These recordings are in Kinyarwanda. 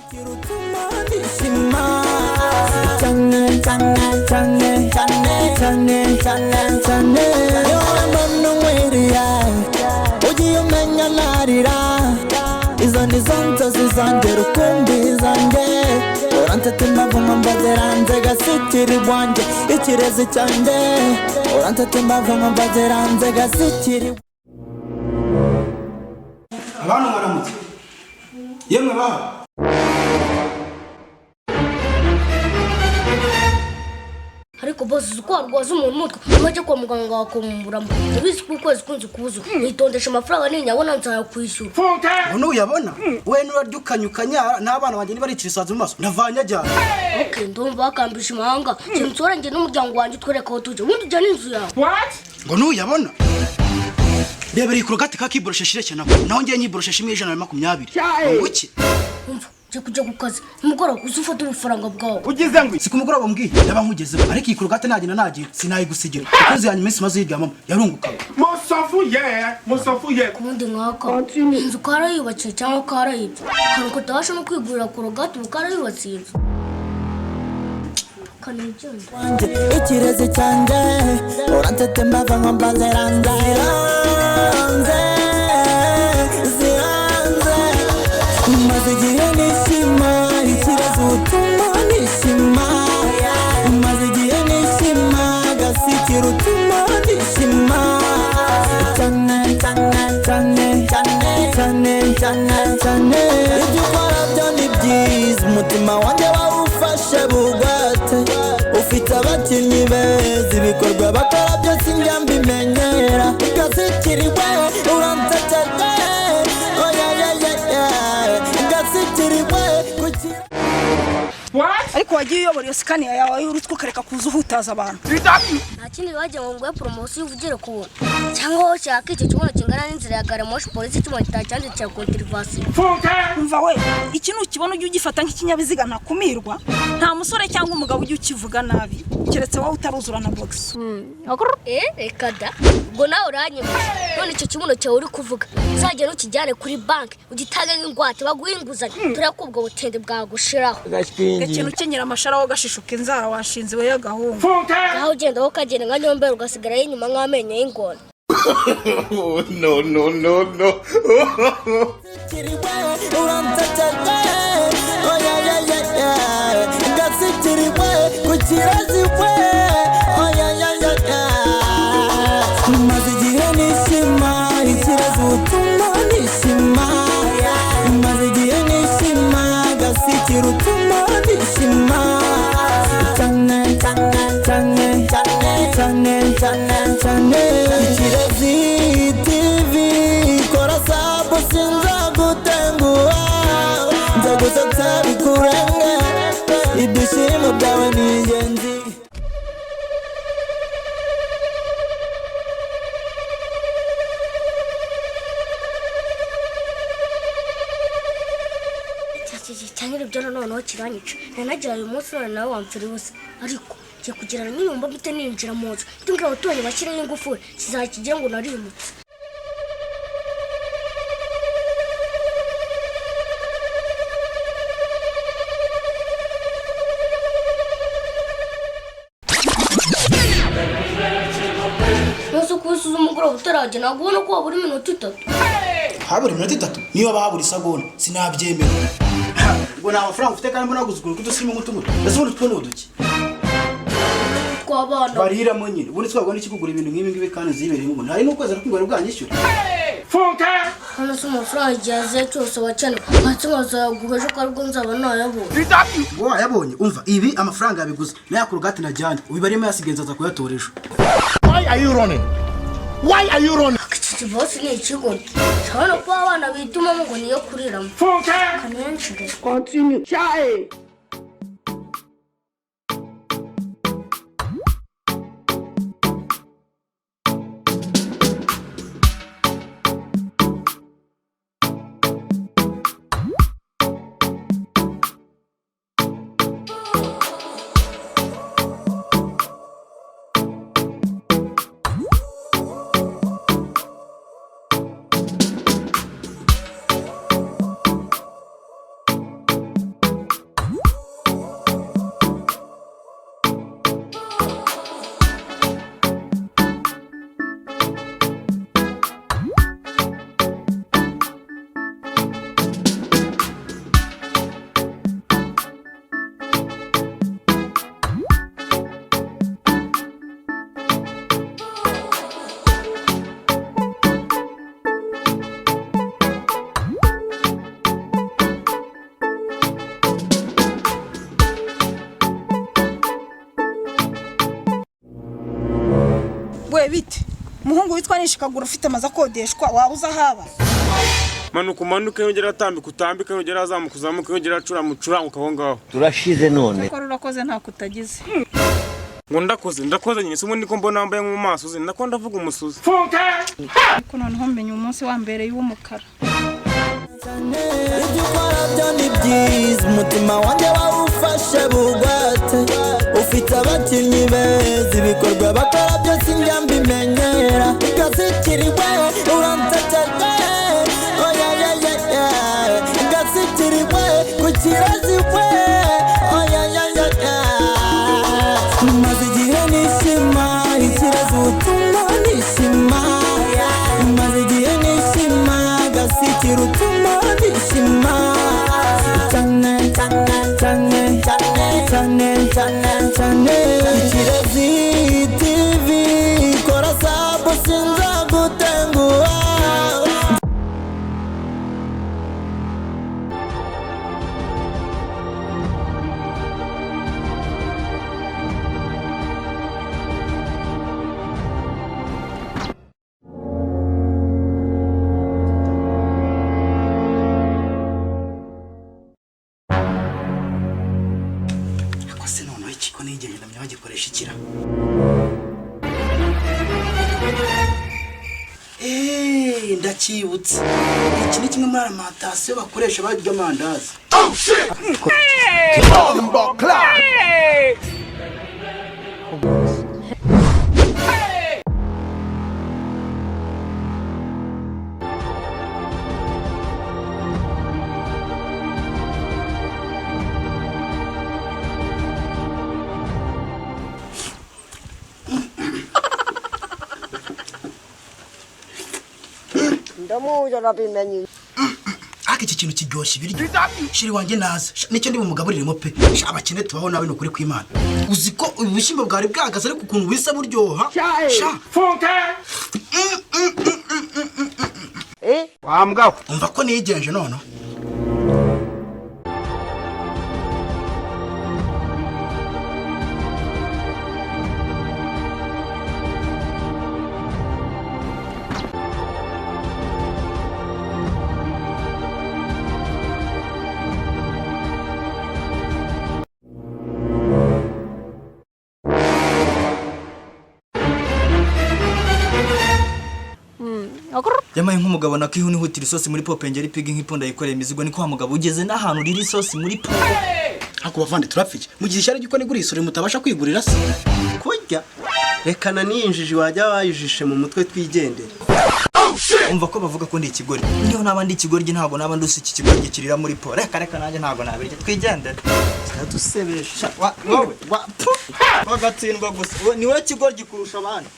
Cyane cyane cyane cyane cyane cyane cyane, yewe mbona unkwiriye, ugiye umenya narira. Izo ni zo nzozi zanjye rukumbi zanjye. Uranseta imbavu nkumva ziranze, gasikiri wanjye, ikirezi cyanjye. Uranseta imbavu nkumva ziranze, gasikiri. Abantu mwaramutse yemwe baha. Ariko bose, uzi ko warwaza umuntu umutwe umajye kwa muganga wakumburamo? Ubizi ko ukwezi kunze kubuza nitondesha amafaranga, ninyabona nzayakwishyura. Ngo nuyabona we nurarya ukanyukanyara n'abana banjye, niba ari ikirisazi mu maso ndavanye ajyana. Ok, ndumva bakambisha imahanga ikintu nsohora njye n'umuryango wanjye, utwereka aho tujya, ubundi ujya n'inzu yawe. Ngo nuyabona, rebera iyi Colgate ka kiborosheshe ireshya nako, naho ngiye nyiborosheje imwe 120. Ngo iki? Umva, ngiye kujya ku kazi nimugoroba, uze ufate ubufaranga bwawe. Si ku mugoroba mbwiye, ndaba nkugezeho, ariko iyi Colgate nagenda nagiye sinayigusigira, kuko inzu yanjye iminsi maze uyiryamamo yarungukaga. Mo sọ fún yẹ ẹ, mo sọ fún yẹ. Ubundi nkaka inzu karayubakiye cyangwa karayibye, akantu katabasha no kwigurira Colgate, ubu karayubatse iyi nzu kanigenda. Wanjye, ikirezi cyanjye, uranseta imbavu nkumva ziranze, ziranze, ziranze. Maze igihe nishima, ikirezi utuma nishima. Maze igihe nishima, gasikira utuma nishima cyane cyane cyane cyane cyane cyane cyane. Ibyo ukora byo ni byiza, umutima wanjye wawufashe bugwate. Ufite abakinnyi beza, ibikorwa bakora byose njya mbimenyera. Gasikiriwe, uransekeje, oya ya ya ya, gasikiriwe kuki. Ariko wagiye uyobora iyo Scania yawe y'urutwe, ukareka kuza uhutaza abantu. Nta kindi bagira ngo nguhe poromosiyo uvugire ku buntu, cyangwa wowe ushaka icyo kibuno kingana n'inzira ya gari ya moshi, polisi icyuma kitacyandikira contravention. Umva we, iki nukibona ujye ugifata nk'ikinyabiziga ntakumirwa. Nta musore cyangwa umugabo ujye ukivuga nabi, keretse wowe utaruzura na bogisi. Eh, reka da, ubwo nawe uranyemeje. None icyo kibuno cyawe uri kuvuga, uzagenda ukijyane kuri banki ugitange nk'ingwate, baguhe inguzanyo, turebe ko ubwo butende bwagushiraho. Ikintu ukenyera amashara wo gashishuka inzara washinze iwe y'agahungu. Aho ugenda wowe ukagenda nka nyomberi, ugasigarayo inyuma nk'amenyo y'ingona. No, no, no, no. Gasikiriwe, uransekeje, oya ya ya ya, gasikiriwe ku kirezi we, oya ya ya ya. Maze igihe nishima, ikirezi utuma nishima. Maze igihe nishima, gasikira utuma nishima cyane cyane cyane cyane cyane cyane cyane. Ikirezi TV, kora sub, sinzagutenguha, nzagusetsa bikurenge, ibyishimo byawe ni ingenzi. Cyangwa ibyo noneho kiranyica, nanagira uyu munsi none nawe wamfira ubusa. Ariko ngiye kugira ngo nyumva mpite ninjira mu nzu, mbwira abaturanyi bashyireho ingufuri, kizakigira ngo narimutse. Ntuzi uko usuze umugoroba utaragera, ntabwo ubona ko wabura iminota 3? Habura iminota 3, niba habura isegonda sinabyemera. Ngo nta mafaranga ufite kandi mbona guzugura kudusimu nk'utungutu. Ese ubundi two ni uduki? Tw'abana. Bariramo nyine. Ubundi twabwo n'ikikugura ibintu nk'ibi ngibi kandi zibereye ubu hari n'ukwezi ariko bwanyishyura. Hano si amafaranga igihe aziye cyose wakenewe, ndetse nkazayaguha ejo ko aribwo nzaba nayabonye. Ngo wayabonye? Umva, ibi amafaranga yabiguze n'aya Colgate najyanye ubibarimo, yasigaye nzaza kuyatora ejo. Why are you running? Why are you running? Iki kibosi ni ikigoryi, ushobora no kuba abana bitumamo ngo niyo kuriramo kanenshire. We bite, umuhungu witwa Nishikagura ufite amazu akodeshwa, waba uzi ahaba? Manuka umanuke, yongera atambika utambike, yongera azamuka uzamuke, yongera acurama ucuranguka aho ngaho. Turashize none. Cyakora urakoze, ntako utagize. Ngo ndakoze, ndakoze nyine se? Ubundi ko mbona wambaye nko mu maso uzi nako ndavuga umusuzi. Ariko noneho menya umunsi wa mbere w'umukara. Ibyo ukora byo ni byiza, umutima wanjye wawufashe bugwate. Ufite abakinnyi beza, ibikorwa bakora byose njya mbimenyera. Gasikiriwe uransekeye, oya ya ya ya. Gasikiriwe ku kirazi we, oya ya ya ya. Maze igihe nishima, ikirazi utuma nishima. Maze igihe nishima, gasikira utuma nishima cyane cyane cyane cyane cyane cyane cyane. Ikirezi TV, kora sub, sinzagutenguha. Ariko se noneho iki ko nigenge ndamya bagikoresha ikira? Eee, ndacyibutse, iki ni kimwe muri alimentation bakoresha barya amandazi. Ndamuzi, arabimenye. Ariko iki kintu kiryoshya ibiryo. Chéri wanjye naza. Sha, nicyo ndi bumugaburiremo pe. Sha, abakene tubaho nabi, ni ukuri kw'Imana. Uzi ko ubu bushyimbo bwari bwahagaze, ariko ukuntu bisa buryoha sha. Umva ko nigenje noneho. Yamaye nk'umugabo nakihunihutira isosi muri popengeri pigi nk'ipunda yikoreye imizigo. Ni kwa mugabo ugeze n'ahantu urira isosi muri po. Ariko bavandi, turapfa iki mu gihe ishyari ry'uko nigura isuri mutabasha kwigurira se? Kurya rekana n'iyinjiji, wajya wayijishe mu mutwe, twigendere. Umva ko bavuga ko ndi ikigoryi. Niyo naba ndi ikigoryi, ntabwo naba ndusi iki kigoryi kirira muri po. Reka reka, nanjye ntabwo nabirya, twigendere. Kiradusebesha. Wowe wa pu wagatsindwa gusa. Ni wowe kigoryi kurusha abandi.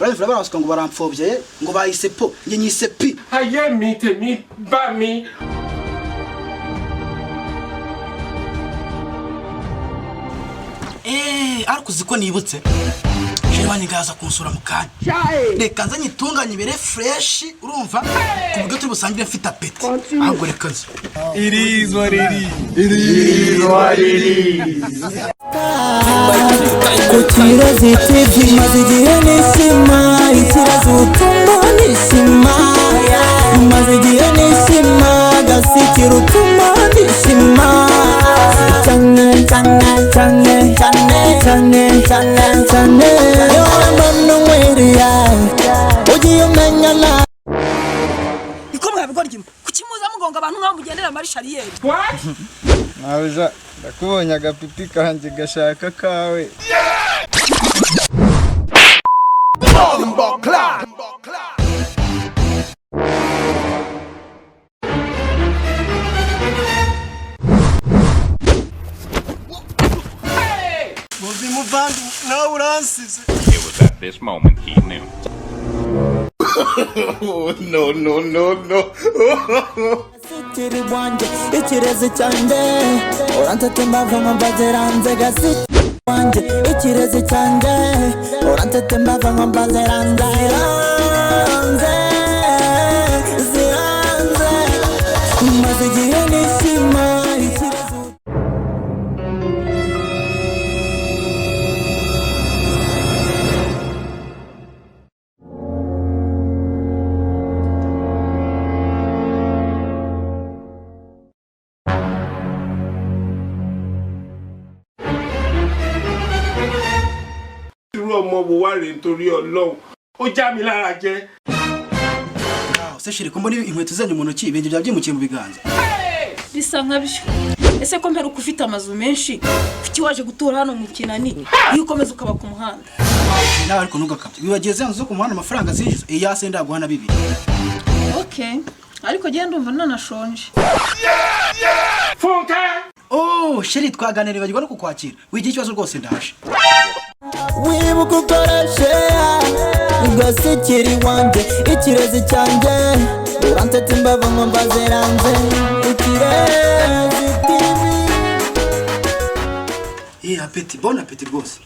Urabona barabasuka ngo barampfobye, ngo bayise po, njye nyise pi. Ayé mi, tèmi bá mi. Eee, ariko uzi ko nibutse, chéri wanjye ngaza kunsura mu kanya. Reka nze nyitunganye ibere fresh, urumva, ku buryo turi busangire mfite appétit. Ahubwo reka nze. It is what it is. It is what it is. Ku Kirezi TV, maze igihe nishima, ikirezi utuma nishima. Maze igihe nishima, gasikira utuma nishima cyane cyane cyane cyane cyane cyane cyane. Yowe mbona unkwiriye, ugiye umenya na Niko mwabigoryi mwe, kuki muza mugonga abantu nk'aho mugendera muri charrière? Mabuja, ndakubonye, agapiti kanjye gashaka kawe. Bombo clap. Muvi muvandi, nawe uransize. It was at this moment he knew. No, no, no, no. Gasikiri wanjye, ikirezi cyanjye, urantete mbava nkumva ziranze. Gasikiri wanjye, ikirezi cyanjye, urantete mbava nkumva ziranze, ziranze, ziranze. Maze igihe nishima, ikirezi. Ọmọ wo wá rèé nítorí Ọlọ́run? Ó já mi lára jẹ. Se chérie, ko mbona inkweto zanyu mu ntoki, ibirenge byawe byimukiye mu biganza? Bisa nkabyo. Ese ko mperuka ufite amazu menshi, kuki waje gutura hano mu kinani iyo ukomeza ukaba ku muhanda? Nawe ariko ntugakabye, wibagiwe za nzu zo ku muhanda amafaranga zinjiza? Iya se ndaguha na bibiri. Okay, ariko genda, ndumva nanashonje. Oh chérie, twaganiriye bagirwa no kukwakira. Wigira ikibazo rwose, ndaje. Wibuka ukoreshe gasikiri wanjye, ikirezi cyanjye, uransetsa imbavu nkumva ziranze. Ikirezi TV. Eh, appétit, bon appétit rwose.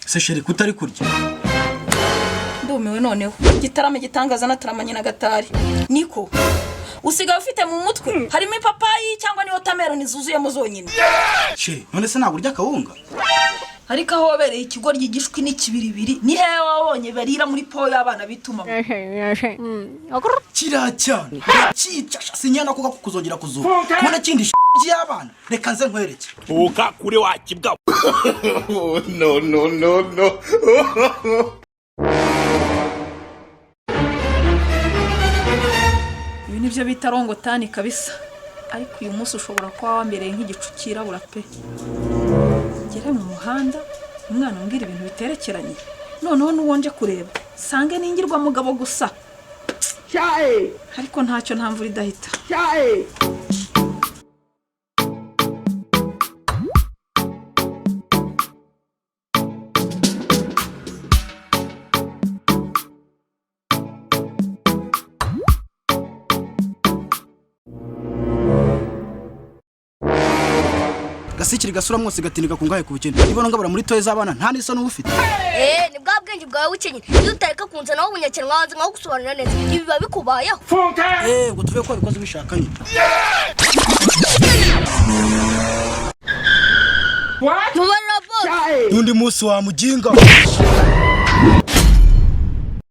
Se chérie, kutari kurya? Ndumiwe noneho. Gitarama igitangaza nataramanye na Gatari. Niko usigaye ufite mu mutwe harimo ipapayi cyangwa ni watermelon zuzuyemo zonyine? Chérie, none se ntabwo urya akawunga? Ariko aho wabereye ikigoryi, igishwi n'ikibiribiri, ni hehe wabonye barira muri po y'abana bituma? Kiriya cyane cyica sinyana kuko kuzongera kuzuba kubona kindi y'abana. Reka nze nkwereke. Uka kure wakibwa. No, no, no, no. Ibi nibyo bita rongotani kabisa. Ariko uyu munsi ushobora kuba wambereye nk'igicu cyirabura pe. Ngere mu muhanda, umwana umbwira ibintu biterekeranye, noneho n'uwo nje kureba sange ningirwa mugabo gusa. Ariko ntacyo, nta mvura idahita. Gasikiri gasura mwose gatinika kungahe ku bukene, ibona ngabura muri toye z'abana, nta n'isoni uba ufite. Eh, ni bwa bwenge bwawe bukenyine. Iyo utareka kunzanaho ubunyakene nkabanza nkagusobanurira neza, ibi biba bikubayeho. Eh, ngo tuve ko wabikoze ubishaka nyine. Mubarira bose. N'undi munsi wa muginga.